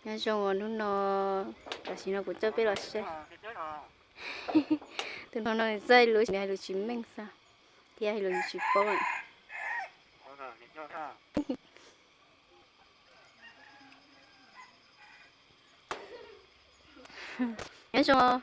Nyob zoo os, hnub no, tam sim no kuv coj peb los saib. Tus no no nws txawj hais lus, nws hais lus tsis meej xwb, thiab hais lus yus tsis paub lawm. Nyob zoo os.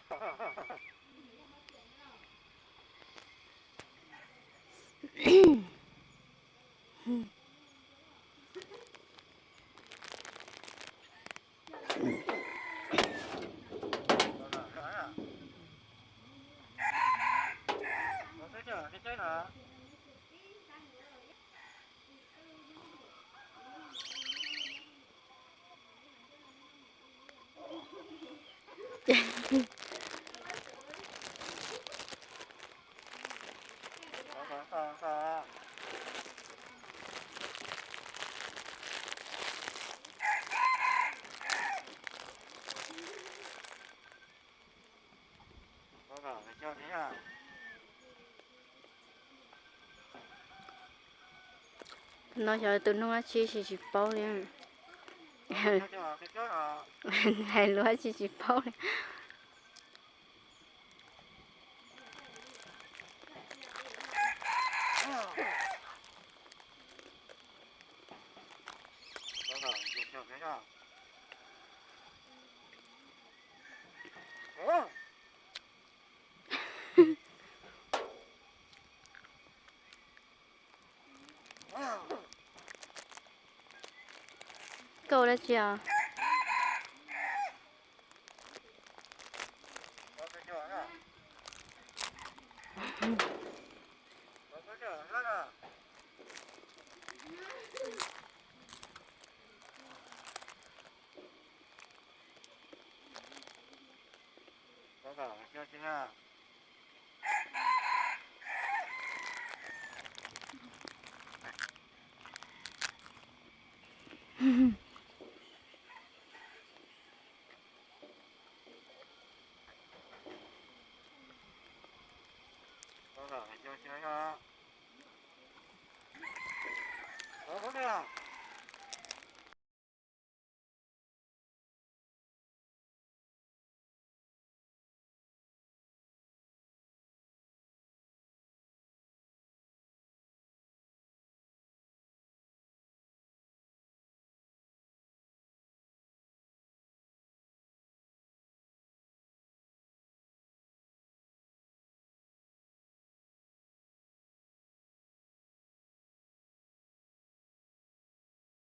No xyov tus noog dab tsi tsis, tsis paub li. Hais lus dab tsi tsis paub li. Koj ua dab tsi os?